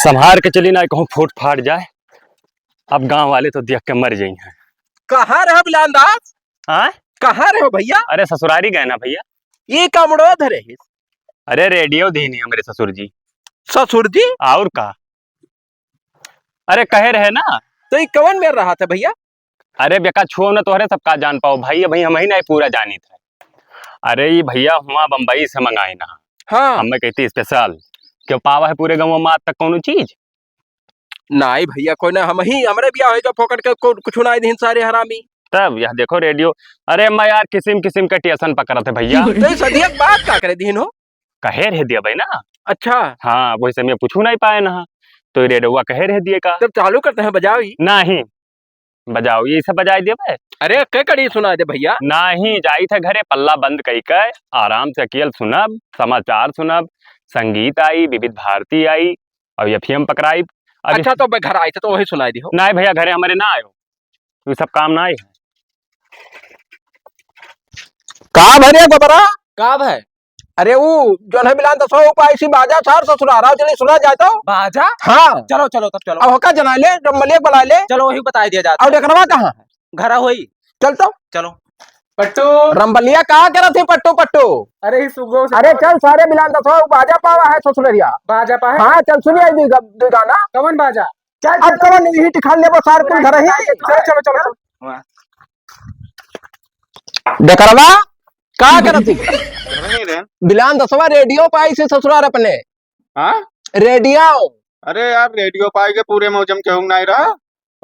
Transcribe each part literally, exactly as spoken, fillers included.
संभार के चली ना, कहूँ फूट फाट जाए। अब गाँव वाले तो देख के मर जाई हैं। कहाँ रहो बिलान दास? हाँ? कहाँ रहो भैया? अरे ससुरारी गए ना भैया। ये का मुड़वा धरे है? अरे रेडियो दीनी हमरे ससुर जी। ससुर जी? और का? अरे कहे रहे ना। तो ये कवन मेर रहा था भैया? अरे बेका छुओ न तोहरे सब का जान पाओ भाई, अभी हम ही नहीं पूरा जानित है। अरे ये भैया हुआ बम्बई से मंगाए ना। हाँ। हमें कहती स्पेशल, क्यों पावा है पूरे गाँव में आज तक कौनो चीज? नाई भैया, कोई ना, हम ही, हमरे बियाह होई तो फोकट के को-, कुछ नाई दीन सारे हरामी। तब यह देखो रेडियो, अरे मैं यार किसिम किसिम के टेसन पकड़त है भैया। तो ये सदिया के बात का करे दीन हो? कहे रह दिया भाई ना। अच्छा। हाँ, वही समय पूछू नहीं पाए ना, तो ये रेडियोवा कहे रह दिए का। तब चालू करते हैं, बजाओ ही। नहीं, बजाओ, ये सब बजाए देबे। अरे, के कड़ी सुना दे भैया। नाही, जाई थे घरे, पल्ला बंद कई के, आराम से अकेल सुनब, समाचार सुनब, संगीत आई, विविध भारती आई, और एफएम पकड़ाई। अब अच्छा, तो बे घर आई थे तो वही सुनाई दिहो। नाही भैया, घरे हमरे ना आयो, ये सब काम ना आई। का भरे गोबरा? का भाई? अरे ऊ जौन है बिलान दसवा ऊपर ऐसी बाजा सार ससुरारा चली सुना जाए तो। बाजा? हाँ। चलो, चलो, तब चलो। अब होका जना ले, डम्बलिया बुला ले। चलो, वही बताई दिया जाता। और डेकरवा कहाँ है? घरा होई। चल तो। चलो। पट्टू। रंबलिया का करत है पट्टू, पट्टू? अरे, ही सुबह से अरे चल सारे बिलान दसवा ऊ बाजा पावा है ससुररिया। बाजा पा है? हाँ, चल सुनी आई दुई गा-, दुई गाना। कवन बाजा? चल, अब चल, कवन चल। हिट खान लेबो सार कुल घर ही। चलो, चलो, चलो, चलो। डेकरवा, का करत ही? नहीं रे। बिलान दसवा रेडियो पाई से ससुरार अपने। हाँ? रेडियो। अरे यार, रेडियो पाई के पूरे मौजम केहू नाई रहा।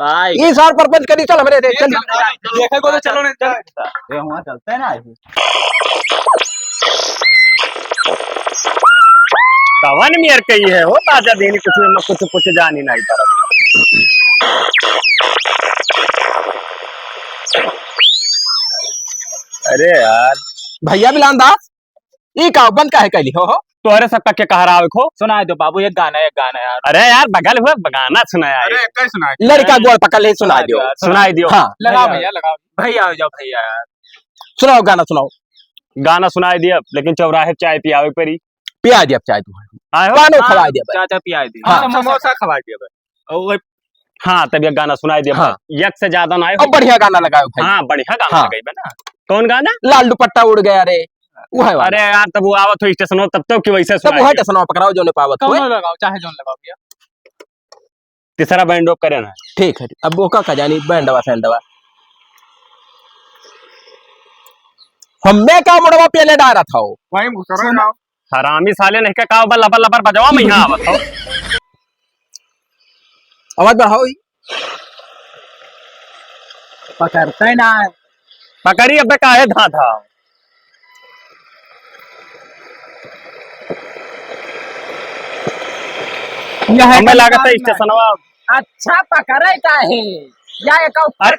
पाई। ई सार परपंच करी, चल हमरे रे, चल। देखे को तो चलो नहीं, चल। ये हुआ चलते ना। कवन मेर कही है हो, बाजा देनी कुछ में कुछ, कुछ जानी नहीं पड़त। अरे यार। भैया बिलान दास, ई का बंद काहे कैली हो, हो? तोहरे सबका के कहा रहा हो? सुनाई दो बाबू, एक गाना, एक गाना यार। अरे यार, बगल हुआ गाना सुनाया अरे, है। कैसे सुनाई? लड़का अरे। गोड़ पकड़ ले, सुनाई सुनाई दो। दो यार, सुनाई सुनाई दो। दो। हाँ। लगाओ भैया, लगाओ। भैया आ जाओ भैया यार। सुनाओ, गाना सुनाओ। गाना सुनाई दिया, लेकिन चौराहे चाय पियावे परी। पिया दिया चाय तू। आए हो? पानो हाँ, खवाई दिया भाई। चाचा पियाई दी। हाँ। हाँ, समोसा खवाई दिया भाई। और वही हाँ, तब एक गाना सुनाई दिया हाँ। भाई। एक से ज्यादा ना आए अब हो। बढ़िया गाना लगाओ भाई। हाँ, बढ़िया गाना हाँ। लगाई बे ना। कौन गाना? लाल दुपट्टा उड़ गया रे। वो है वाला। अरे यार, तब वो आवत हो स्टेशन, तब तो क्यों वैसे तब सुनाई वो है दिया? स्टेशन पकड़ाओ, जो नहीं पावत कौन हुए। लगाओ, चाहे जोन लगाओ भैया। तीसरा बैंड ओक करे ना। ठीक है, अब वो का, का जानी बैंडवा सैंडवा। हमें का मुड़वा पेले डारा था वो। वहीं घुसरा सुन। ना। हरामी साले नहीं का, का बा लबर लबर बजावा, मैं यहाँ आवत हूँ। आवाज बढ़ाओ ही। पकड़ते ना है। पकड़ी अबे काहे धाधा। यह हमें लागत है स्टेशनवा। अच्छा पकड़े काहे? या एक अरे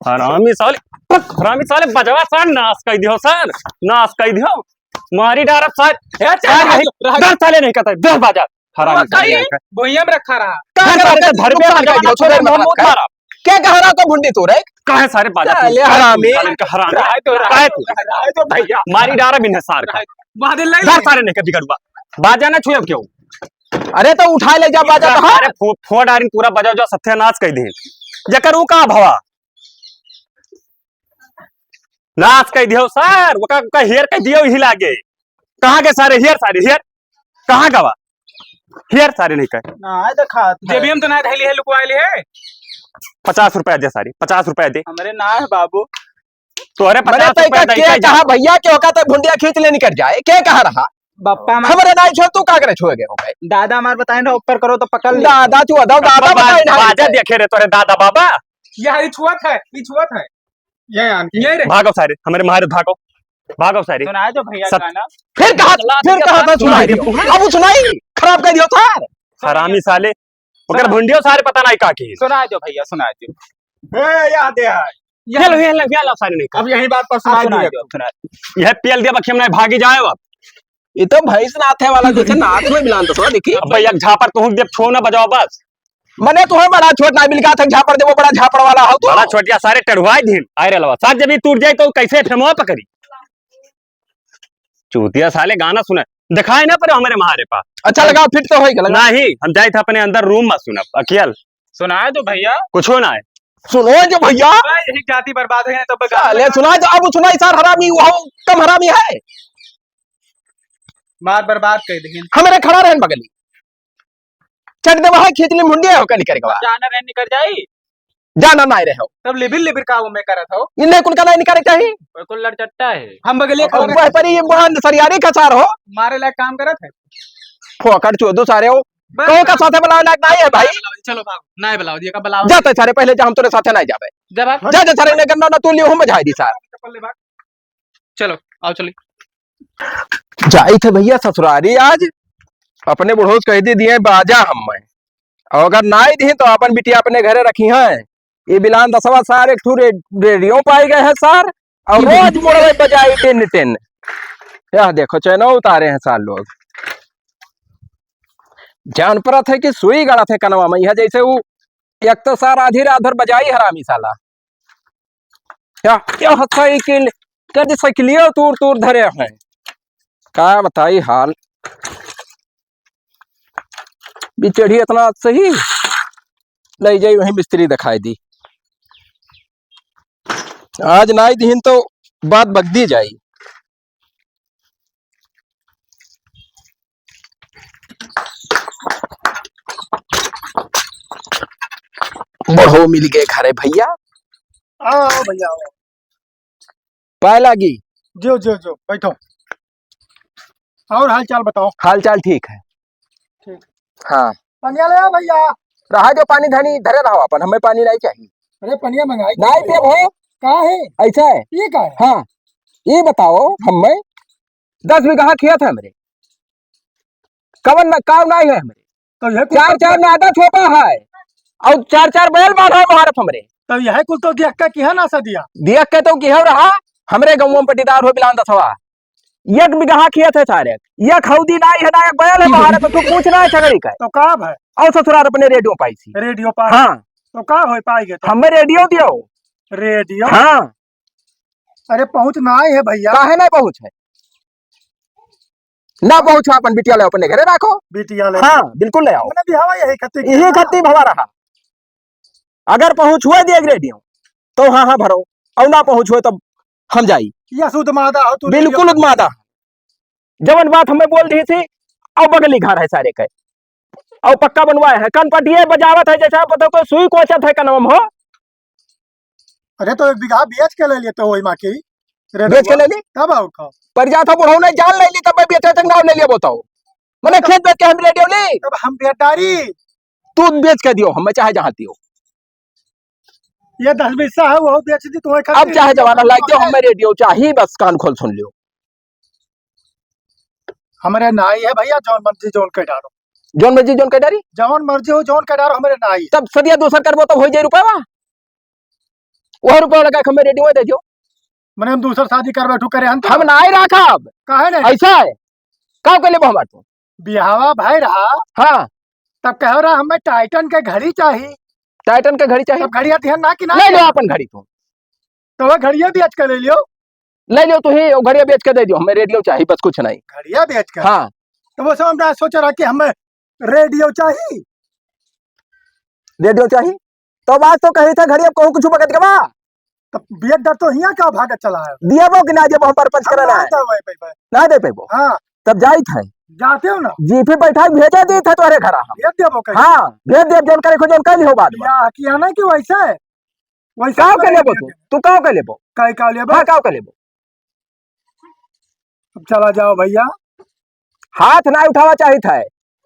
हरामी साले, हरामी साले बजवा सार नाश कर दियो सार, नाश कर दियो। मारी डारब सार। ए, चल, सार रह, नहीं, रह। दस साले नहीं कहते, दस बाजा। हरामी वो साले कहीं नहीं कहते। भुइयां में रखा रहा। का दस साले करत तो है? धर पे नुकसान लगा कर दियो, दियो, छोड़ छोड़ मत मत कर। मारा। क्या कह रहा तो भुंडी तू रे? काहे सारे बाजा साले तू? हरामी। साले का हरामी। रहा है तो, रहा है काहे तो, तू? रहा है तो भैया। मारी डारब इन्हें सार का। रहा है। बादल लग दस गए। साले नहीं कहते बिगड़ुआ। बाजा ना छुए क्यों? अरे तो उठा ले जा बाजा तो, हाँ। अरे फो-, फोड़ डारिन पूरा बजा जो सत्यानाश कर दे। जकर ऊ का भवा? नाश कर दियो सार, ओका, ओका हेयर कर दियो ही लागे। कहाँ के सारे हेयर, सारे हेयर? कहाँ गवा? हेयर सारे नहीं कहे। ना, आए तो खात है। जेबियम तो ना धैली है, लुकवाइली है। पचास रुपया दे सारे, पचास रुपया दे। हमरे ना है बाबू। तोहरे मने पचास रुपया तैका दे के के जा। कहा भैया के ओका तो भुंडिया खींच ले निकल जाए, के कहा रहा? बप्पा मार हमरे नाई छो, तू का करे छुए गए हो गए? दादा मार बताए ना, ऊपर करो तो पकड़ ले। दादा तू अदाव, दादा बा-, बताए ना। बाजा देखे रे तोरे दादा बाबा। ये हरी छुअत है, ये छुअत है। ये आन के। ये रे। भागो सारे, हमरे मारे भागो। भागो सारे। सुनाए दो भैया सत- गाना। फिर कहा, अगला फिर भैया कहा था बात सुनाई सुनाई दे। दो। अब सुनाई, खराब कर दियो सार। हरामी साले। ओकर सुना। भुंडियो सारे पता नहीं का की। सुनाए दो भैया, सुनाए दो। ए, याद है। ये लो, ये लो, ये लो, सारे नहीं। अब यही बात पर सुनाई हाँ, सुनाई दियो। दो, सुनाए दो। यह पेल दिया बखियम नहीं भागी जाए अब। ये तो भैंस नाथे वाला जैसे नाथ में मिलान तो सुना देखी। अब भाई एक झापड़ तुहुक देब, छो ना बजाओ बस। मने तुहे बड़ा छोट ना मिलका था झापड़ देबो, बड़ा झापड़ वाला हो तू। बड़ा छोटिया सारे टढ़ुआई दिन। आए रे लवा, साथ जब ये टूट जाए तो कैसे फेमवा पकड़ी? चूतिया साले गाना सुने। दिखाए ना पड़े हमरे महारे पा। अच्छा, लगाओ, फिट तो होई, लगाओ। नहीं, हम जाइत है अपने अंदर रूम में सुनब, अकियल। सुनाए दो भैया। कुछो ना है। सुनो जो भैया। यही जाति बर्बाद है, तो बर्बाद साले, सुनाए तो अब सुनाई सार हरामी, वो कम हरामी है। बात बर्बाद कर देंगे। हमरे खड़ा रहन बगली। चट देवा है, खींच ली मुंडी है, ओकर निकल गवा। जाना रहे निकल जाई। जाना नाई रहे हो। तब लिबिर लिबिर का वो में करत हो। इन्हें कुल का नाई निकाले चाही। और कुल लड़चट्टा है। हम बगलिए और खड़ा वह परी ये बहन सरियारी का सार हो। मारे लायक काम करत है। फोकट चोदो सारे हो। बस। कहो का साथे बुलावे लायक नाई है भाई। चलो भाग, नाई बुलाओ, ये का बुलाओ। जाते सारे पहले जा, हम तोरे साथे नाई जाबे। जब आप जा, जा सारे ने गन्ना ना तू लियो, हम बजाई दी सार। चलो, आओ चली। जाई थे भैया ससुरारी आज, अपने बुढ़ो से कह दे दिए बाजा हम में। और अगर नाई दी तो अपन बिटिया अपने घरे रखी हैं। ये बिलान दसवा सार एक ठू रे-, रेडियो पाई गए हैं सार, और रोज मोड़वे बजाई टिन टिन। यह देखो चैनो उतारे हैं सार लोग। जान परत है कि सुई गड़त है कनवा में, यह जैसे वो एक तो सार आधी रात भर बजाई हरामी साला। क्या, क्या साइकिल, क्या जी साइकिलिया तूर तूर धरे हैं। का बताई हाल। बिचड़ी इतना सही, ले जाई वहीं मिस्त्री दिखाई दी। आज नाई दीन तो बात बगदी जाई। बढ़ो मिल गए घरे भैया। आओ भैया, आओ। पाए लागी। जो, जो, जो, बैठो। और हाल चाल बताओ। हाल चाल ठीक है। ठीक। हाँ। पनिया ले आओ भैया। रहा जो पानी धनी धरे रहो अपन, हमें पानी नहीं चाहिए। अरे पनिया मंगाई। नहीं पियब हो। का है? ऐसा है। ये का है? हाँ। ये बताओ हमें, दस बीघा खेत है हमरे, कवन न, काव नाई है हमरे। तो यह कुल चार तो चार नादा छोपा है और चार चार बैल बांधा है महारत हमरे। तो यह कुल तो देख के किहा ना सा दिया। देख के तो किहा रहा, हमरे गाँव में पटीदार हो बिलान दसवा। एक बीघा खेत है सारे, एक हौदी नाई है ना, एक बैल है महारत, तो तू पूछ ना है छगड़ी का। तो का भाई? और ससुरार अपने रेडियो पाई सी। रेडियो पाई। हाँ। तो का होई पाई गए तो? हमें रेडियो दियो। रेडियो? हाँ। अरे पहुँच नाई है भैया। काहे नहीं पहुँच है? ना पहुँचो, अपन बिटिया ले अपने घरे रखो। बिटिया ले। हाँ, बिल्कुल ले आओ। हमने भी हवा यही खत्ती यही खत्ती भवा रहा। अगर पहुँचवे दिए रेडियो, तो हाँ, हाँ भरो, और ना पहुँचवे तब हम जाई। यह शुद्ध मादा हो तू, बिल्कुल रेडियो। मादा। जवन बात हमें बोल दी थी, और बगली घर है सारे के, और पक्का बनवाए है, कनपटिए बजावत है, जैसे पता कोई सुई कोचत है कनवा में हो। अरे तो एक बीघा बेच के ले लिए तो वही माँ की। रे बेच के बबुआ, ले ली? तब और का? पर जा था बुढ़ऊ ने जान ले ली, तब मैं बेचे तक नाम ले लिया बताओ। मैंने तब खेत बेच के हम रेडियो ली। तब हम बेच डारी। तू बेच के दियो, हमें चाहे जहाँ दियो। ये दस बीसा है, वो बेच दी, तुम्हें अब खातिर चाहे जमाना लाग जाओ, हमें रेडियो चाहिए, बस कान खोल सुन लियो। हमरे नाई है भैया, जौन मर्जी जौन कह डारो। जौन मर्जी जौन कह डारी? जौन मर्जी हो, जौन कह डारो, हमरे नाई है। तब सदिया दूसर करबो, तब हो जाए रुपया। वह रुपया लगा के हमें रेडियो दे दियो। मने हम दूसर शादी कर बैठू करे हम तो। हम नाई राखब। काहे नहीं? ऐसा है। का कर लेबो हमार तू? बिहावा भाई रहा। हाँ। तब कह रहा हमें टाइटन के घड़ी चाही। टाइटन के घड़ी चाही? तब घड़िया दिहन ना कि ना ले लो दिहन? अपन घड़ी तू। तो वह घड़िया बेच के ले लियो। ले लियो तू ही, वो घड़िया बेच के दे दियो, हमें रेडियो चाही, बस कुछ नहीं। घड़िया बेच के? हाँ। तो वो सब हमरा सोच रहा कि हमें रेडियो चाही। रेडियो चाही? तो बात तो कही था, घड़िया कहूँ कुछ बकत के बा? तो बेच दर तो हियाँ का भागत चला है। दिया वो कि ना, जब हम परपंच हम करना ना है। दे भाई, भाई, भाई। ना दे पेबो? हाँ। तब जाइत है। जाते हो ना? जीपे बैठा के भेजे दी था तोहरे घरा हम। भेज देबो कैसे? हाँ, भेज देब, जौन करे को जौन कर लिहो बाद में। या किया ना कि वैसे? वैसे काव के करे लेबो के तू? तू काव के लेबो? काहे काव लेबो? हाँ, काव के लेबो? अब चला जाओ भैया। हाथ ना उठावा चाहित है,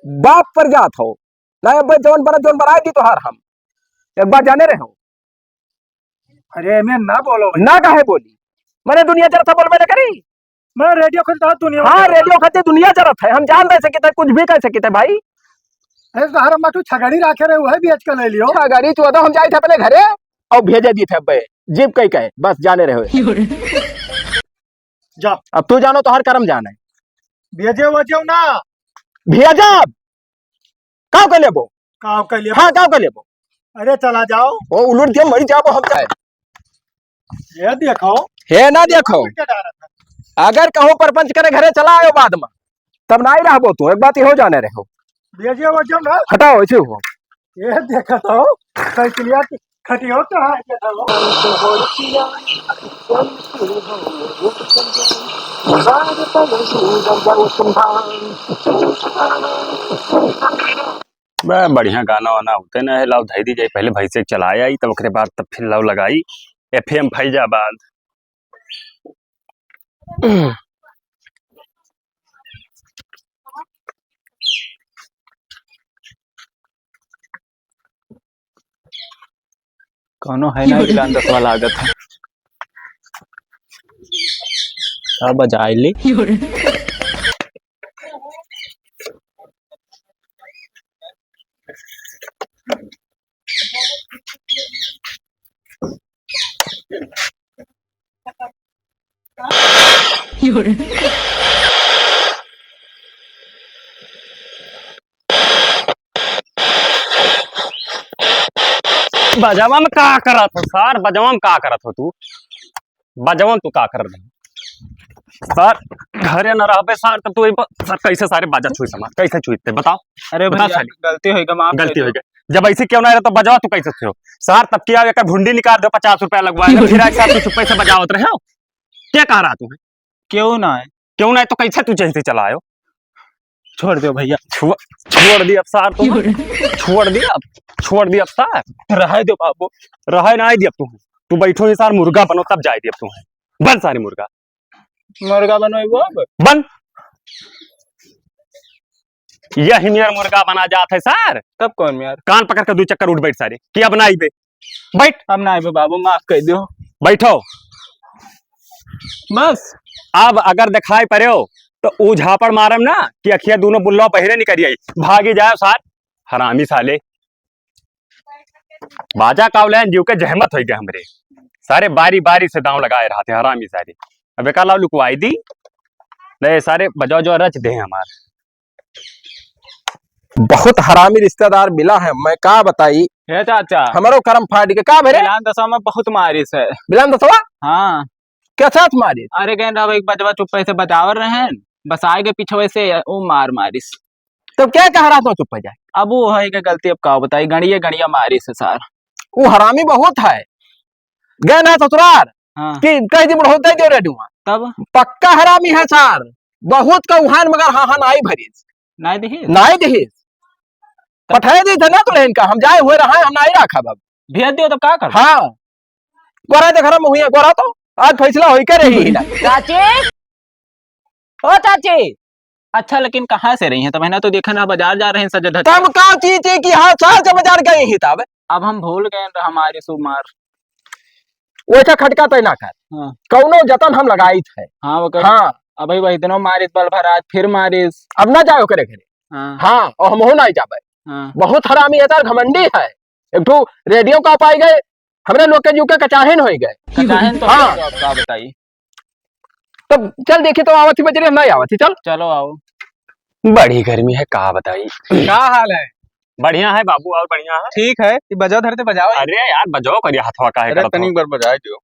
बाप पर जात हो। ना अब जौन बनत जौन बनाए दी तोहार हम। एक बार जाने रहे हो। अरे एमे ना बोलो भैया। ना काहे बोली? मने दुनिया जरा सा बोलबे ना करी। मैं रेडियो खरीदा दुनिया हाँ, में। रेडियो खातिर दुनिया जरत है, हम जान दे सकित है, कुछ भी कह सकित है भाई। अरे तो हर मटू छगड़ी राखे रहे, वही बेच के ले लियो। छगड़ी चोदो, हम जाइत है अपने घरे और भेजे दी थे अब्बे, जीप कई कहे, बस जाने रहे। जा। अब तू जानो तो हर करम जाने। भेजे वजे ना। भेजब। काव के लेबो? काव के लेबो? हाँ, काव के लेबो? अरे चला जाओ। ओ उलट के मरी जाबो हम चाहे। ये देखो। हे ना देखो। क्या डालत है? अगर कहूँ परपंच करे घरे चला आयो बाद में, तब नाहीं रहबो तू, एक बात इहो जाने रहो। भेजिए वो जब ना। हटाओ, ऐसे हो। ये देखा तो, साइकिलिया की खटियो तो है, देखा वो। बा, बढ़िया गाना वाना होते ना है, लाओ धई दी जाए, पहले भैंसे के चलाए आई, तब ओकरे बाद तब फिर लाओ लगाई एफएम फैजाबाद। कौनो है ना, इलान दसवा लागत है। का बजाए ले? बजवा में का करत हो सार? बजवा में का करत हो तू? बजवा में तू का करत हो सार? घरे न रहबे सार, तब तू ए प-, सार, कैसे सारे बाजा छुई समार? कैसे छुई ते बताओ? अरे बता भैया, साली। गलती होइ गई, माफ कर दो। गलती होइ गई। जब ऐसे क्यों ना रहे तो बजवा तू कैसे छुई? सार, तब क्या एकर भुंडी निकाल दो, पचास रुपया लगवा दो, फिर एक साथ तू चुप्पे से बजावत रहे हो। क्या कह रहा तू है? क्यों ना है? क्यों ना है तो कैसे तू जैसे चलायो? छोड़ दो भैया। छुआ-, छोड़ दी अब सार तू। छोड़ दी अब, छोड़ दी अब सार। रहे दो बाबू। रहे ना दी अब तू। तू बैठो ही सार, मुर्गा बनो तब जाए दी अब तू। बन सारे मुर्गा। मुर्गा बनो वो अब? बन। यही मेर मुर्गा बना जात है सार। तब कौन मेर? कान पकड़ के दू चक्कर उठ बैठ सारे कि अब ना आइबे। बैठ। अब ना आइबे बाबू, माफ कर दो। बैठो। बस। अब अगर दिखाई पड़ो तो ऊ झापड़ मारम ना कि अखिया दोनों बुल्लो बहिरे निकल आई, भागी जाए सार। हरामी साले। बाजा कावले हैं, जीव के जहमत होइ गए हमरे। सारे बारी बारी से दांव लगाए रहते हैं हरामी सारे। अब एका लाओ लुकवाई दी। नहीं सारे बजाओ जो रच दे हमार। बहुत हरामी रिश्तेदार मिला है, मैं का बताई। हे चाचा। हमरो करम फाट के का भरे? बिलान दसवा में बहुत मारिस है। बिलान दसवा? हाँ। कैसा मारिस? अरे गए रहो एक बजवा चुप्पे से बजावर रहे हैं, बस आए के पीछे से वो मार मारिस। तब क्या कह रहा था चुप्पे जाए? अब वो है के गलती, अब का बताई, गणिया गणिया मारिस है सार। वो हरामी बहुत है। गए ना ससुरार हाँ। कि कह दी बुढ़ौते जो रेडुआ। तब? पक्का हरामी है सार। बहुत का उहान मगर हाँ हाँ नाई भरीस। नाई दिहिस? नाई दिहिस। तब? पठाए दी थे ना तो इनका, हम जाए हुए रहा, हम नाई रखा अब। भेज दियो तो का कर? हाँ। गोरा दे घर में हुई है, गोरा तो आज फैसला होई के रही है। चाची, ओ चाची। अच्छा, लेकिन कहाँ से रही हैं? तब है ना, तो देखे ना, बाजार जा रहे हैं सजे धजे। तब का चीज थी कि हाँ, साल से बाजार गई ही तब। अब हम भूल गए तो हमारी सुमार। वैसा खटका तय ना कर। हाँ। कौनो जतन हम लगाई थे। हाँ, वो कर। हाँ। अब वही दिनों मारिस, बल भर आज फिर मारिस। अब ना जाओ करे घरे। हाँ। हाँ, और हमहू ना जाबे। हाँ। बहुत हरामी है, तार घमंडी है। एक ठो रेडियो का पाई गए, हमरे लोग के जू के कचाहिन होई गए। कचाहिन तो हाँ। होई गए, अब का बताई? तब चल देखी तो आवत ही बजरी, हम नहीं आवत ही, चल। चलो आओ। बड़ी गर्मी है, का बताई। का हाल है? बढ़िया है बाबू, और बढ़िया है। ठीक है, ये बजाओ, धरते बजाओ। अरे यार, बजाओ करिया हथवा काहे अरे करत हो? तनिक बार बजाए दियो।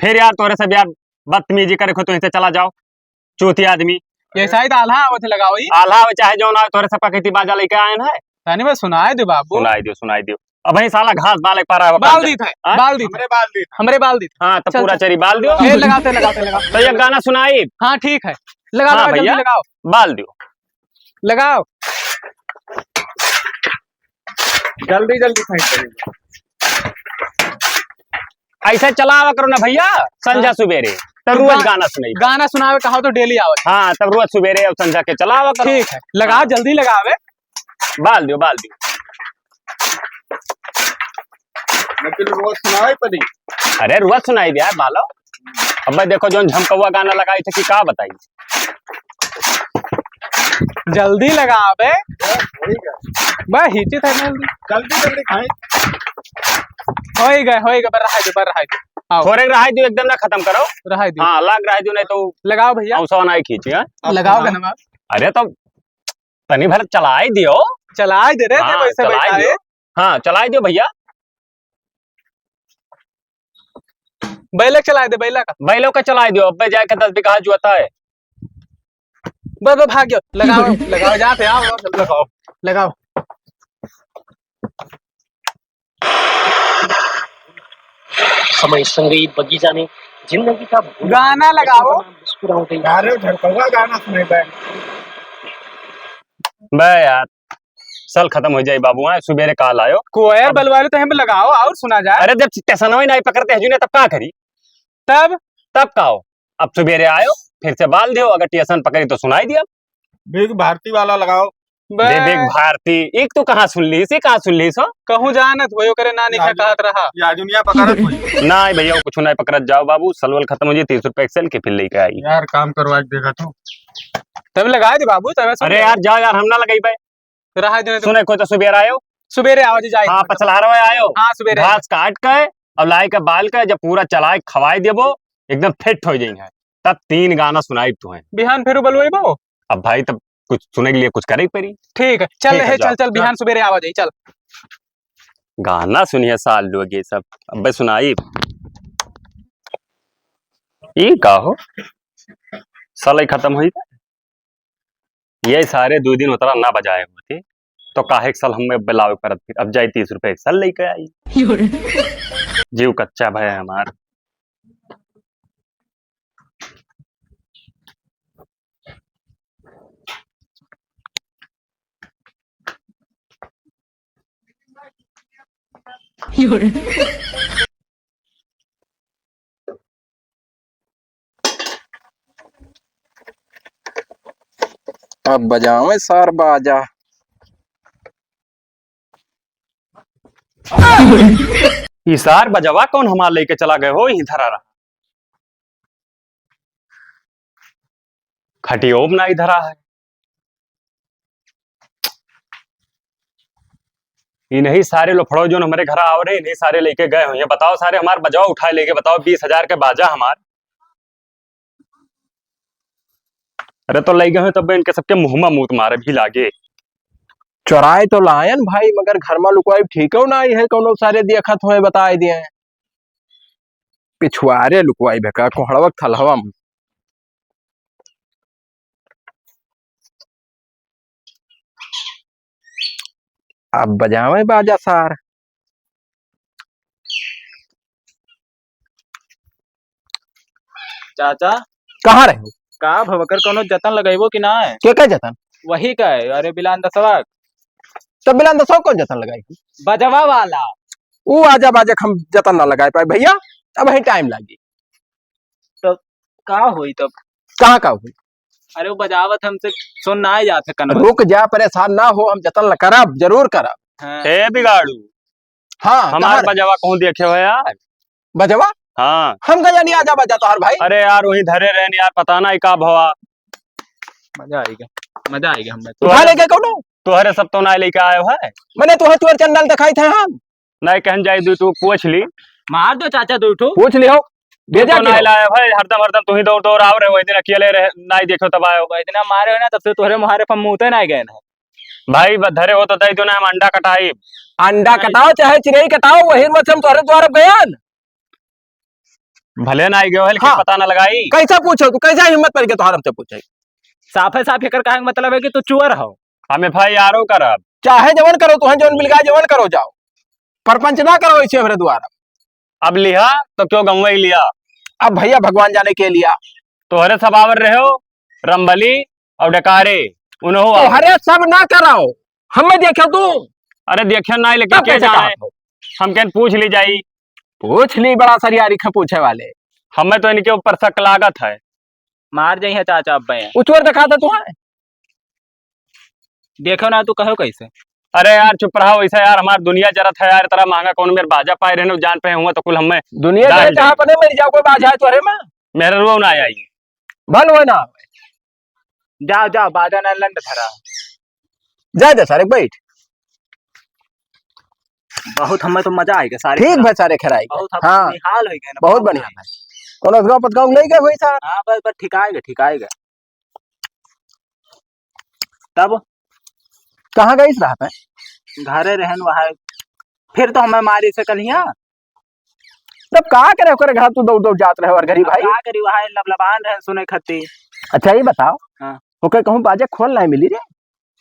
फिर यार तोरे सब यार बदतमीजी करे खो, तो इनसे चला जाओ। चूती आदमी। ये शायद आल्हा आवत है, लगाओ ई। आल्हा आवे चाहे जौन आवे, तोहरे सबका खेती बाजा लेके आए हैं। तनी बस सुनाए दे बाबू। सुनाई दियो, सुनाई दियो। अब वही साला घास बाल एक पारा बाल दी था, हाँ? बाल दी था। हमरे बाल दी था। हमरे बाल दी था। हाँ, तो चल, पूरा चल। चरी बाल दियो। ए, लगाते, लगाते, लगाते। तो ये गाना सुनाई। हाँ, ठीक है। लगा, हाँ, लगा, जल्दी भैया। लगाओ। बाल दियो। लगाओ। जल्दी, जल्दी side करिए। ऐसे चलावा करो ना भैया, संझा हाँ। सुबेरे, तब रोज गा-, गाना सुनाई। गाना सुनावे कहो तो daily आवत। हाँ, तब रोज सुबेरे और संझा के चलावा करो। ठीक है, लगाओ, हाँ। जल्दी लगावे। बाल दियो, बाल दियो। लेकिन रोज सुनावे पड़ी। अरे, रोज सुनाई दिया, बालो। अब भाई देखो, जौन झमकौआ गाना लगाई थे कि का बताई। जल्दी लगावे। बस, हिची था जल्दी। जल्दी, जल्दी खाई। होई गए, होई गए, बर रहा है, बर रहा है। आओ। थोड़े रहा है, जो एकदम ना खत्म करो। रहा है, जो। हाँ, लाग रहा है, जो नहीं तो लगाओ भैया। औसा ना ही खींची, हाँ? लगाओ हाँ। गनवा। अरे, तो तनी भर चलाई दियो। चलाई दे रे, हाँ, वैसे चलाई बैठा दियो। है। हाँ, चलाई दियो भैया। बैलक चलाए दे, बैलक। बैलो का चलाए दियो, अब्बे जाए के दस बीघा जोता है। बस, बस, भाग गयो। लगाओ, लगाओ, जाते आओ, लगाओ, लगाओ। समय संगीत बगीचा में जिंदगी का बुरा गाना लगाओ। मुस्कुराहट ही। अरे, झड़कौआ गाना सुने बे। बे यार, साल खत्म हो जाई बाबू, आए सुबेरे काल आयो। कोयल बलवालो तो हम लगाओ और सुना जाए। अरे, जब टेसनवा ही नहीं पकड़ते हजू ने, तब का करी? तब? तब का हो? अब सुबेरे आयो, फिर से बाल दियो, अगर टेसन पकड़ी तो सुनाई दिया। विविध भारती वाला लगाओ। बे- विविध भारती, एक तो कहाँ सुन ली, इसे कहाँ सुन ली सो? कहूँ जानत होयो करे ना निखा राजू- कहत रहा। या दुनिया पकड़त होई। ना भैया, वो कुछ नहीं पकड़त, जाओ बाबू, सलवल खत्म हो जाए, तीस रुपए के सेल के फिर लेके आई। यार, काम करवा के देखा तू। तब लगा दे बाबू, तब सुन अरे ले। यार, जाओ यार, हम ना लगाई बे। रहा दे, सुने कोई तो सुबेरे आयो। सुबेरे आवाज जाए। हाँ, पचलहरवा आयो। हाँ, सुबेरे। घास काट के और लाई के बाल के जब पूरा चलाए खवाई देबो, एकदम फिट हो जाई है। तब तीन गाना सुनाई तू है। बिहान फेरू बलवाई बाबू। अब भाई तब कुछ सुने के लिए कुछ करे ही पड़ी। ठीक है, चल ठीक है, रहे, चल, जाओ। चल, बिहान सुबेरे आवाज आई, चल। गाना सुनिए साल लोग ये सब, अबे सुनाई। ई का हो? साल ही खत्म होई। ये सारे दो दिन उतरा ना बजाए होते, तो काहे के साल हमें बुलावे परत फिर? अब जाई तीस रुपए एक साल लेके आई। जीव कच्चा भय है हमार। अब बजावे सार बाजा। ई सार बजवा कौन हमार लेके चला गए हो, यहीं धरा रहा। खटियो में नहीं धरा है। इन्हीं सारे लोफड़ो जो हमारे घर आव रहे, इन्हीं सारे लेके गए हो। ये बताओ सारे हमार बजवा उठाए लेके, बताओ बीस हजार के बाजा हमार। अरे तो लइ गए हो तब इनके सबके मुँह मा मूत मारे भी लागे। चोराए तो लायन भाई, मगर घर मा लुकवाई ठीक हो ना आई है, कौनो सारे देखत होए बताए दिए। पिछुआरे लुकवाई भेका कोहड़वक थलहवा मा। अब बजावे बाजा सार। चाचा। कहाँ रहे हो? का भवकर कोनो जतन लगइबो कि ना है? के का जतन? वही का है, अरे बिलान दसवा। तो बिलान दसवा कौन जतन लगाई? बजवा वाला। ऊ आजा बाजा हम जतन ना लगाए पाए भैया, अब वही टाइम लागी। तो का होई तब? कहाँ का होई? अरे वो बजावत हमसे सुन ना आए जात है कनवा। रुक जा, परेशान ना हो, हम जतन ल करब, जरूर करब। हाँ। हे बिगाड़ू, हाँ, हमार कहाँ रे? बजवा कहूँ देखे हो यार? बजवा? हाँ। हम का जानी आजा बजा तोहार भाई? अरे यार, वहीं धरे रहन यार, पता ना का भवा। मजा आएगा, मजा आएगा हमें। उठा लेके कौनो? तोहरे सब तो ना लेके आयो है। मने तोहर चोर चंडाल दिखाई थे हम। नहीं कहन जाई, दू ठो पूछ ली। मार दो चाचा, दू ठो। पूछ ली हो। तू भेजा तो के नहीं हो? लाए भाई, हरदम, हरदम तू ही दौड़, दौड़ आव रहे, वही दिन अकेले रहे, नहीं देखो तब आयो। वही दिन मारे हो ना, तब से तोहरे मुहारे पर मुँहते नहीं गए ना। भाई, बस धरे हो तो दे दो ना, हम अंडा कटाई। अंडा नहीं। कटाओ, चाहे चिरई कटाओ, वही मत हम तोहरे द्वार गयन। भले ना आई गयो है, लेकिन हाँ। पता ना लगाई। कैसा पूछो तू, कैसा हिम्मत पड़ के तोहर हमसे पूछे? साफे साफ एकर कहे के मतलब है कि तू चोर हो। हम एफ आई आर ओ करब। चाहे जवन करो, तुहें जवन मिल गया, जवन करो जाओ। परपंच ना करो ऐसे हमरे द्वारा। अब लिहा तो क्यों गंवई लिया? अब भैया भगवान जाने के लिया। तोहरे सब आवर रहे हो, रंबली और डकारे, उन्हों आवर। तोहरे सब ना कराओ, हमें देखो तू। अरे देखियो ना, लेकिन तब के कैसे जाने? कहा हो? हम कहन पूछ ली जाई। पूछ ली, बड़ा सरियारी खा पूछे वाले। हमें तो इनके ऊपर शक लागत है। मार जाई है चाचा अब बे। उ चोर दिखा था तू है। देखो ना, तू कहो कैसे? अरे यार, चुप रहा। वैसा यार, हमार दुनिया जरत है यार, इतना महंगा कौन मेरे बाजा पाए रहने, जान पे हुआ तो कुल हमें दुनिया डाल जरे दे। जहाँ पने मेरी जाओ, कोई बाजा है तोहरे में? मेरे रो ना आई। भल हो ना। जाओ, जाओ, बाजा ना लंड धरा। जा, जा सारे, बैठ। बहुत हमें तो मजा आएगा सारे ठीक खराब। भाई, सारे खराई। बहुत हम हाँ। निहाल हो गए ना, बहुत बहुत बढ़िया भाई। कोनो अगवा पतगाँव नहीं गए हुई सार? हाँ, बस, बस, ठीक आएगा, ठीक आएगा। तब? कहाँ गई इस रात में? घरे रहन वहाँ। फिर तो हमें मारी से कलिया। तब का करे ओकरे घर तू दौड़ दौड़ जात रहे और गरीब अब भाई? का करी, वहाँ लबलबान रहे सुने खत्ती। अच्छा, ये बताओ। हाँ। ओके कहूँ बाजा खोल नाहीं मिली रे।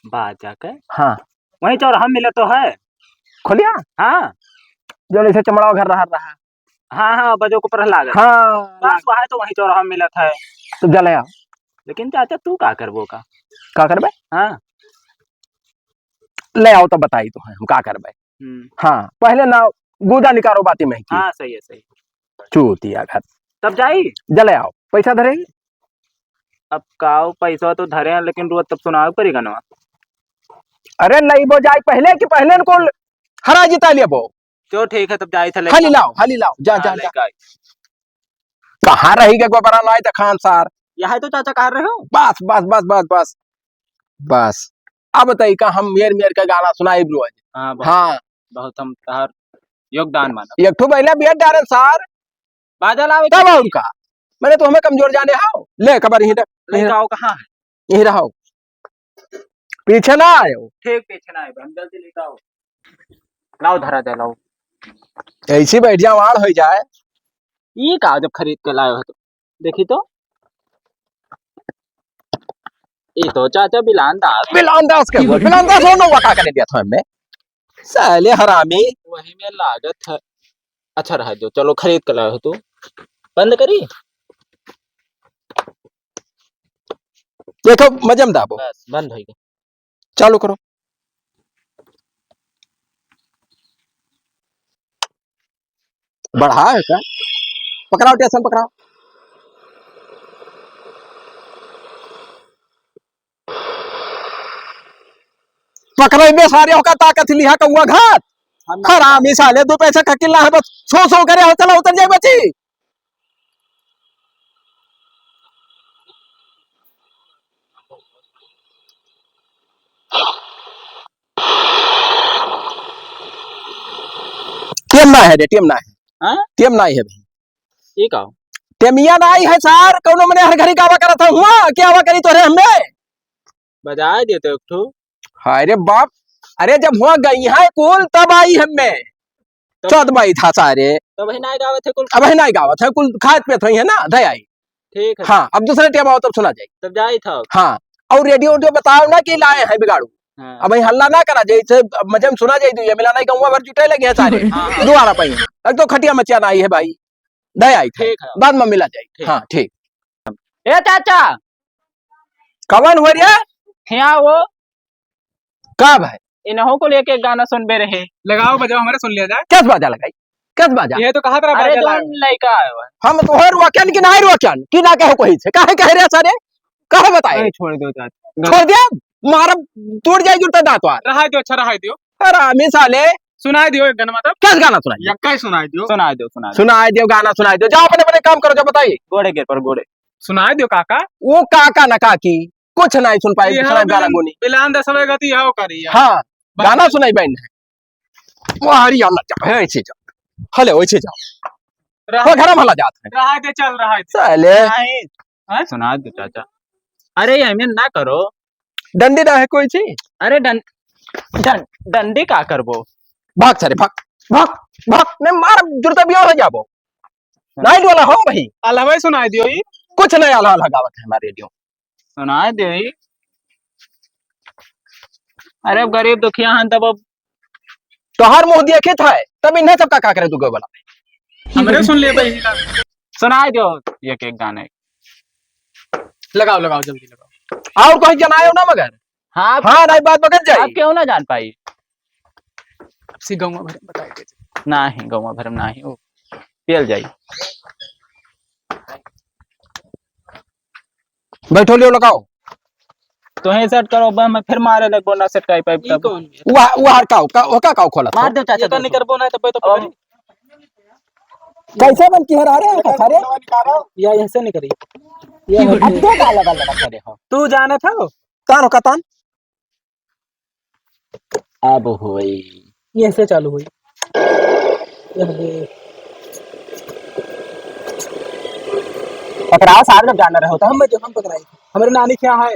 बाजा के? हाँ। वहीं चौराहा मिले तो है। खोलिया? हाँ। जौन ऐसे चमड़ावा घर रहा रहा। हाँ, हाँ, बजो को प्रहलाद। हाँ। बस वहाँ तो वहीं चौराहा मिलत है। तो जा ले आओ। लेकिन चाचा, तू का करबो का? का करबे? हाँ। ले आओ, तब बताई तो है, हम का करबे। हम्म। हाँ, पहले ना गुदा निकारो बाती में की। हाँ, सही है, सही। चूतिया घर। तब जाई? जा ले आओ, पैसा धरे। अब का हो, पैसा तो धरे हैं, लेकिन रोज तब सुनावे पड़ी गनवा। अरे, लइबो जाई पहले कि पहले इनको हरा जिता लेबो? चलो ठीक है, तब जाई था, ले हाली लाओ, हाली लाओ, जा, हाँ, जा, ले जा। आई। कहाँ रही के गोबरा लाए त खान सार? यहाँ तो चाचा कह रहे हो? बस, बस, बस, बस, बस। बस। अब तई का हम मेर मेर के गाना सुनाई रोज। हाँ, बहुत, हाँ। बहुत हम तहार योगदान मानब। एक ठो बैला बिया डारे सार। बाजा लावे तब के और का? मैंने तो हमें कमजोर जाने हाओ। ले कबर यहीं रख, ले यहीं रख। जाओ, कहाँ है? यहीं रहो। पीछे ना आयो। ठीक पीछे ना आयो, हम जल्दी लेके आओ। लाओ धरा दे, लाओ। ऐसी बैठ जा, वाण हो जाए। ई का जब खरीद के लाए हो तो? देखी तो। ई तो चाचा बिलान दास। बिलान दास के बोल, बिलान दास हो नौवा का करे दिया था हमें। साले हरामी। वही में लागत है। अच्छा रहा जो, चलो खरीद के लाए हो तू। बंद करी? देखो, मजे में दाबो। बस, बंद होई गया। चालू करो। बढ़ा है का? पकड़ाओ, टेंशन पकड़ाओ। पकड़ाई बे सारे, ओका ताकत लिहा कौआ घात। हम हरामी साले, दो पैसा खकिल ना है, बस सो सो करे हो, चला उतर जाए बची। टेम ना है रे, टेम ना है। हाँ? टेम ना है भाई। ये का? टेमिया ना है सार, कौनो मने हर घड़ी गावा करत है, हुआ क्या आवा करी तोरे हमें? बजाए देते एक ठो। हाय रे बाप, अरे जब हुआ गई है कुल तब आई हमें। तब चौथ बाई था सारे। तब ही नाई गावत है कुल। अब ही नाई गावत है कुल, खात पियत होई है ना, धै आई। ठीक है। हाँ, अब दूसरे टेम आओ तब सुना जाई। तब जाई था। हाँ, और रेडियो उडियो बताओ ना कि लाए हैं बिगाड़ू। हाँ। अब ही हल्ला ना करा जाई, से अब मजे में सुना जाई, तू ये मिला नहीं, गौवा भर जुटे लगे हैं सारे। हाँ, हाँ। दुआरा पे ही। अब तो खटिया मचिया ना आई है भाई, धै आई था। ठीक है। बाद में मिला जाई। ठीक। हाँ, ठीक। ए चाचा। कवन हो रे? हियाँ वो। का भाई? इनहू को लेके एक गाना सुनबे रहे। लगाओ, बजाओ, हमारे सुन लिया जाए। कस बाजा लगाई? कस बाजा? ये तो कहा था अरे बाजा जो लाओ। लइका आयो है। हम तोहे रोकन कि नाहीं रोकन? कि ना कहे कोई से? काहे कहे रे सारे? काहे बताए? नहीं, छोड़ दो चाचा। छोड़ दिया? मारब, टूट जाए जुड़ता दांत वार। रहा दियो, अच्छा रहा दियो। हरामी साले। सुनाई दियो एक गाना मतलब। कस गाना सुनाई? यक्का ही सुनाई दियो। सुनाई दियो, सुनाई दियो। सुनाई दियो, गाना सुनाई दियो। जाओ अपने, अपने काम करो, जाओ बताइए। गोड़े गिर पर गोड़े। सुनाई दियो काका। वो काका ना काकी, कुछ नहीं सुन पाई, ये सुनाई हाँ, गाना बिलान, गुनी। बिलान दसवे गति आओ करी है। हाँ, बस। गाना सुनाई बहन है। वो हरियाणा जा, है ऐसे जा। हले वैसे जा। रहा वो घर में हला जात है। रहा दे, चल रहा है। चले। नहीं। हाँ? सुना दो चाचा। अरे, ये ना करो। डंडी ना है कोई चीज? अरे, डं-, डं-, डंडी का करबो? भाग सारे, भाग, भाग, भाग। नहीं, मार, जुरता भी हो जाबो। नहीं डोला हो भाई। अलहवे सुनाई दियो ई। कुछ नहीं, अलहा लगावत है हमारे रेडियो। सुनाई दियो ई। अरे, अब गरीब दुखिया हन, तब अब तोहार मुंह देखित है, तब इन्हें सबका का करे तू गए वाला। हमरे सुन ले भाई। सुनाई दियो एक एक गाने। लगाओ, लगाओ, जल्दी लगाओ। और कोई जनायो ना मगर। हाँ, हाँ, नहीं बात बगल जाई। आप क्यों ना जान पाई? सी गौवा भर में बताई दे। नाही, गौवा भर में नाही, वो पियल जाई। बैठो, लियो, लगाओ। तो ही सेट करो, बा, मैं फिर मारे लगबो, ना सेट काई पाइप ई तब। कौन है? वह, वह हर काओ, का, ओका काओ खोला मार था। दो चाचा, ये तो दो। निकरबो ना, तो पे तो अब पकड़ी। कैसे बन की हरा रे, हरा रे? या ऐसे निकरी। ये अब तो का लगा, लगा करे हो? तू जाने था वो? तान हो, का तान? अब होई। ये से चालू होई। ये दे। पकड़ाओ साहब, जब जाना रहो तो। हम, हम पकड़ाई। हमरे नानी क्या है?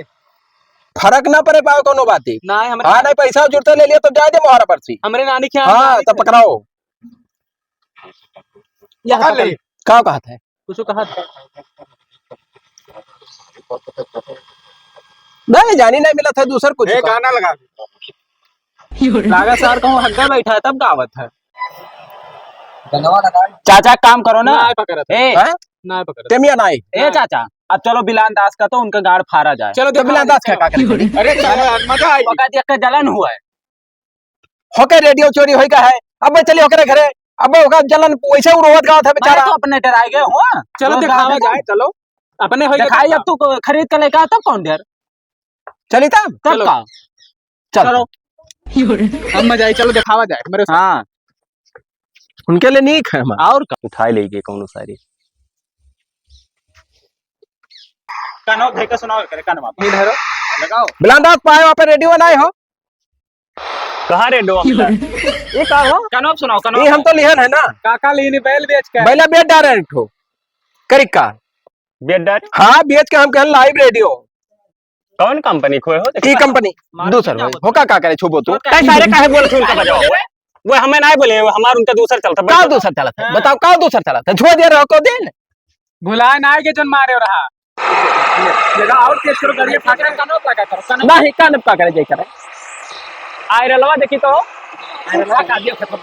फरक ना पड़े पावे कोनो बाती। ना, हमरे हाँ, नहीं, पैसा जुड़ते ले लिया, तब जाए दे मोहरा पर्ची। हमरे नानी क्या है? हाँ, नानी तब क्या? पकड़ाओ। या पकड़ ले। पकड़। का कहत है? कुछ कहा था। नहीं, जानी नहीं मिला था, दूसर कुछ ए, का। गाना लगा दे। लागा सार कहूँ हग्गा बैठा है, तब गावत है। चाचा, काम करो ना। ना पकड़त है। ए? हाँ? ना पकड़त। तेमिया नाई। ए चाचा, अब चलो बिलान दास का तो उनका गाड़ फारा जाए। चलो तो बिलान दास का का करे? अरे चलो यार, मजा आई। पका दिया का जलन हुआ है। होके रेडियो चोरी होई का है। अब चली होके घरे। अब होका जलन वैसे उ रोवत गावत है मैं बेचारा। तो अपने डराए गए हुआ। चलो रोज दिखावा गावत है। जाए, चलो। अपने होई का दिखाई, काम। अब तू को खरीद के लेके आ, तब कौन डर? चली तब? तब चलो। का? चल। चलो। अब मजा आई, चलो दिखावा जाए मेरे साथ। हाँ। उनके लिए नीक है हमारा। और का? उठाए लेके कौनो सारी। कानो धइ के सुनाओ, करे कानो में। ये धरो। लगाओ। बिलान दास पाए वहाँ पे रेडियो बनाए हो? कहाँ रेडियो मिला? ये का हो? कानो सुनाओ, कानो। ये हम तो लिहन है ना। काका लीनी बैल बेच के। बैला बेच डारे हैं एक ठो। करिक का? बेच डारे? हाँ, बेच के हम कहन लाइव रेडियो। कौन कंपनी खोए हो? ई कंपनी मार दूसर के होई। होका का करे छुबो तू? तो कई सारे काहे बोलत हो उनका बजाओ? वो हमें नहीं बोले, वो हमार उनका दूसर चलता। का बताओ। दूसर चलत है? हाँ। बताओ, का दूसर चलत है? छुआ दे रहो को दिन। भुलाए ना आए के जन मारे रहा। जगह और तेज करो, गाड़ी फाटे। कनप लगा करो, कनप। नहीं, कनप का करे, जय करे। आयरलवा देखी तो। आयरलवा का दिया खत्म।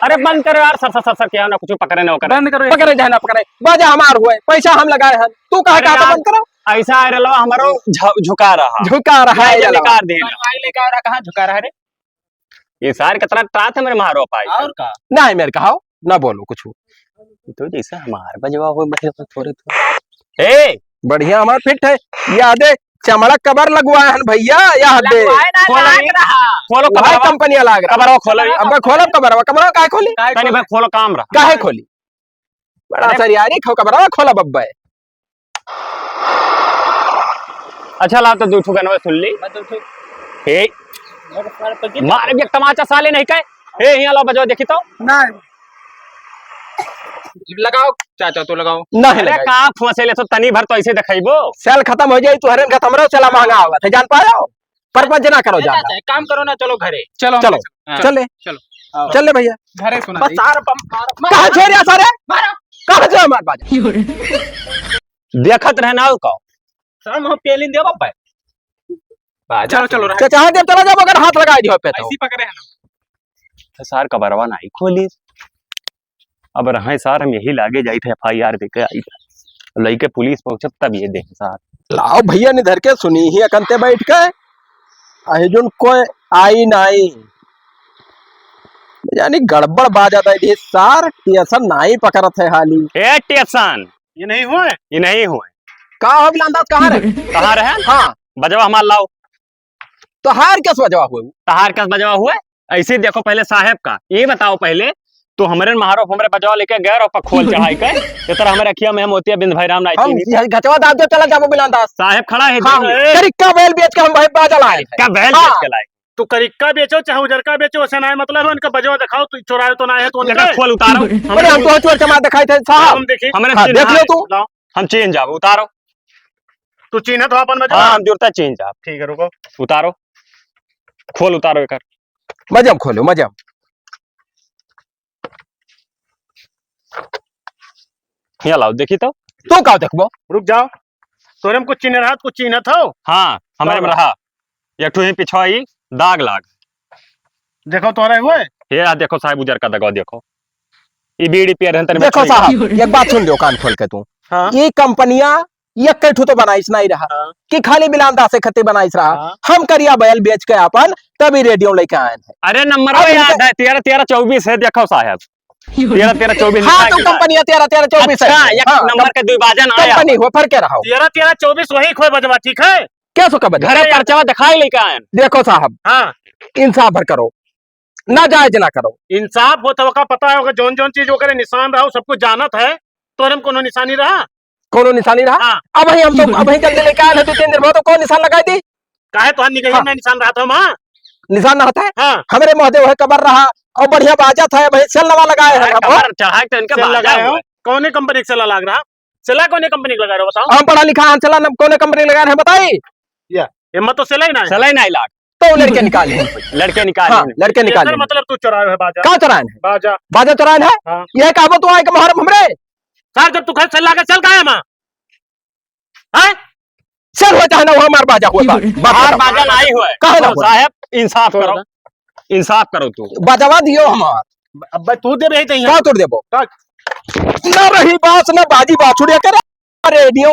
अरे बंद करो यार, सर, सर, सर, सर, क्या ना कुछ पकड़े ना करे। बंद करो। पकड़े चाहे ना पकड़े, बाजा हमार हुए, पैसा हम लगाए हैं, तू कहा अरे कहा तो यार, बंद करो। ऐसा आयरलवा हमारो झ-, झुका रहा। झुका रहा है ये आयरलवा। निकाल दे। आगे लेके आ रहा, कहाँ झुका रहा है रे? ये सार कितना तात है मेरे मारो पाई। और का? नहीं मेरे कहा, ना बोलो कुछ। ये तो जैसे हमार बजवा हो, बजवा थोड़े थोड़े। ए! बढ़िया हमार फिट है। यादे चमड़ा कबर लगवाए हन भैया, यादे। लगवाए ना, खोलो लाग ये। रहा। खोलो भाई कबरवा। कंपनिया लाग रहा। कबरवा खोलो ये। अब्बे खोलो कबरवा, कबरवा काहे खोली? काहे तनी खोली? भाई खोलो काम रहा। काहे खोली? बड़ा अरे। सरियारी खो कबरवा खोला बब्बे। अच्छा, लाओ तो दो ठो गनवा सुन ली। मैं दो ठो। हे। मेरे सर पे गिर मार एक तमाचा साले नहीं कहे। हे, हियाँ लाओ, बजाओ, देखी तो। नहीं। लगाओ, चाचा, तो लगाओ। नहीं अरे, लगाई। का फंसे ले, तो तनी भर तो ऐसे दिखाइबो। सेल खत्म हो जाई, तू हरेन खत्म रहो, चला महंगा होगा, थे जान पायो? परपंच ना करो, ए, ज्यादा। चाचा, एक काम करो ना, चलो घरे। चलो, हम चलो, हाँ। चले। चलो। आओ। चल ले भैया। घरे सुना बस दे। सार बम मारो। कहाँ छोड़ रहा सारे? मारो। कहाँ छोड़ मार बाजा? देखत रहना हो का? सार, हम पेलिन दे बाबा। बाजा चलो, चलो, सुना। रहा। चाचा, हाँ, जब चला जाओ, अगर हाथ लगा दियो पे तो। ऐसी पकड़े हैं ना। तो सार कबरवा नहीं खोली। अब रहे सार, हम यही लागे जाइत है, एफ आई आर दे के आइत है। लइके पुलिस पहुंचत तब ये देख सार। लाओ भैया, निधर के सुनी ही अकंते बैठ के। अहे जोन कोई आई नाई। यानी गड़बड़ बाजा दे दी सार, टेसन नाई पकड़त है हाली। ए टेसन। ये नहीं हुए? ये नहीं हुए। का हो बिलांदाज, कहाँ रहे? कहाँ रहे? हाँ। बजवा हमार लाओ। तोहार कस बजवा हुए? तोहार कस बजवा हुए? ऐसे देखो पहले साहेब का, ये बताओ पहले, तो हमरे महारो हमरे बजवा लेके गए रहो, पर खोल चढ़ाई के, ये तरह हमरे अखिया में मोतिया बिंद भाई राम नाई हम चीनी। ये गचवा दाब दो, चला जाबो बिलांदाज। साहेब खड़ा है, हाँ, देखिए। करिक्का बैल बेच के हम भाई बाजा लाए हैं। करिक्का बैल हाँ। बेच के लाए। तू करिक्का बेचो चाहे उजरका बेचो, उसे ना मतलब है, उनका बजवा दिखाओ, तू चोराए तो ना है, तो उनका खोल उतारो। अरे हम तो चोर चमार दिखाई थे साहब। हम देखी। हमरे हाँ, चिन्ह देख लो है। तू। लाओ। हम चीन जाबो, उतारो। तू चीन्हत हो अपन बजवा? हाँ, हम जुरता चीन जाब। ठीक है, रुको। उतारो, खोल उतारो एकर। मजम खोलो, मजम। हियाँ लाओ, देखी तो। तू का देखबो? रुक जाओ। तोरे में कुछ चीन्ह रहा, कुछ चीन्हत हो? हाँ, हमरे में रहा। एक ठो ही पिछवा ही दाग लाग। देखो तोहरे हुए? ये आ देखो साहब, उजर का दगवा देखो। ई बीड़ी पियर हन, तनी देखो बैठ साहब, एक बात सुन लियो कान खोल के तू। हाँ। ई कंपनिया एक ठो तो बनाइस नहीं रहा हाँ। कि खाली बिलांदा से खत्ती बनाइस रहा। हाँ। हम करिया बैल बेच के आपन तभी रेडियो लेके आए हैं। अरे नंबर अब याद इनका है, तेरह तेरह चौबीस है, देखो साहब। तेरह तेरह चौबीस हाँ, लिखा तो के बा। कंपनिया तेरह तेरह चौबीस अच्छा, है। एक हाँ, नंबर के दुई बाजन आया। कंपनी हो, फर के रहो। तेरह तेरह चौबीस वही खोए बजवा, ठीक है? क्या सो का बजवा? घरे पर्चवा दिखाई लेके आए। देखो साहब, हाँ। इंसाफ भर करो, नाजायज ना करो। इंसाफ हो तो ओका पता है, ओका जौन जौन चीज ओकरे निशान रहा, सब कुछ जानत है, तोरे में कोनो निशानी रहा? कोनो निशानी रहा? हाँ। अब ही हम तो, अब ही जल्दी लेके आए हैं, दो तीन दिन बाद तो कौन निशान लगाई दी? काहे तोहार निगहिया हाँ। में निशान रहत हो, माँ? निशान रहत है? हाँ। हमरे महादेव है, कबर रहा और बढ़िया बाजत है, भाई सेल नवा लगाए हैं हाँ, हम। कबर चढ़ा के तो इनका सेल बाजा लगाए हो? हुआ है। कौने कंपनी के सेला लाग रहा? सेला कौने कंपनी के लगा रहे हो, बताओ? हम पढ़ा लिखा हम सेला न-, कौने कंपनी लगा रहे हैं, बताई? या, हिम्मत तो सेला ही ना है। सेला ही नहीं लाग। तो लड़के निकाले हैं। लड़के निकाले हाँ, हैं। लड़के निकाले एकर हैं। मतलब तू चुराए है बाजा। का चुराए हैं? बाजा। बाजा चुराए हैं? हाँ। ये कहबो तू आए के मुहर्रम हमरे? सर, जब तू घर सेल लागे, सेल काहे माँ? हैं? सर होता है ना, वो हमार बाजा होता है। बाजा बाजा नहीं हुआ है। कहे ना हुआ? साहब, इंसाफ करो, इंसाफ करो तू। बजवा दियो हमार। अब तू देबे ही तहिया। का तोड़ देबो? का? ना रही बास, ना बाजी बाछुड़िया करे। रेडियो,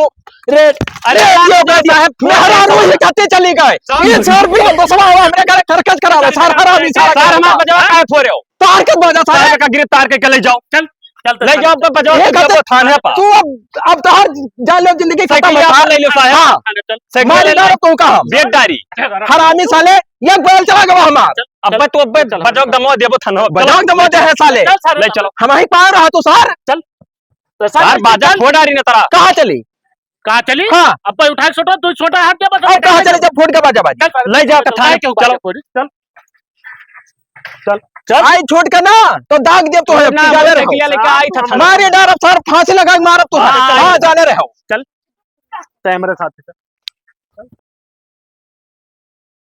रे-, अरे रेडियो यार, गाड़ी। साहब, मेहरारू ही कहते चली गए। साहब, ये सर भी हम दोस्तवा हुआ, हमरे घर खरकच करावे, सर हरामी, सारा सर, हमार बजवा काहे फोड़े हो? तार के बजा, साहब। साहब का गिरफ्तार करके ले जाओ। चल, चल, ले चल, जाओ, चल। तो बजाओ, ये कहते थाने पर। तू अब, अब तो हर जान लो, जिंदगी खत्म साइकिल है, आप साहब। ले लो, साहब। हाँ। चल। साइकिल मारी ले लो। डारो तू का हम। बेट डारी। हरामी साले, ये बैल चला गवा हमार। अब्बे तो अब्बे चल, बजाओ चल। दमो देबो थानो। बजाओ दमो दे है साले। चल, साले, ले चलो। चलो। हम ही पा रहा तो सर। चल। तो सर, यार, बाजा चल। फोड़ आ रही ना तारा। कहाँ चली? कहाँ चली? हाँ। अब्बे उठा के छोटा, तू छोटा हाथ दे बस। अब कहाँ चली जब फोड़ के बाजा बाजी? चल, चल, ले जाओ चल, कथा। चल, चलो। चल। चल, चल। आई छोट का ना, तो दाग देब तो है, ना, जाने वो रहो। लेके आई था, था। मारे डार, अब सर फांसी लगा के मारब तो है। हाँ, हाँ, चल। जाने रहो। चल। तै हमरे साथ चल।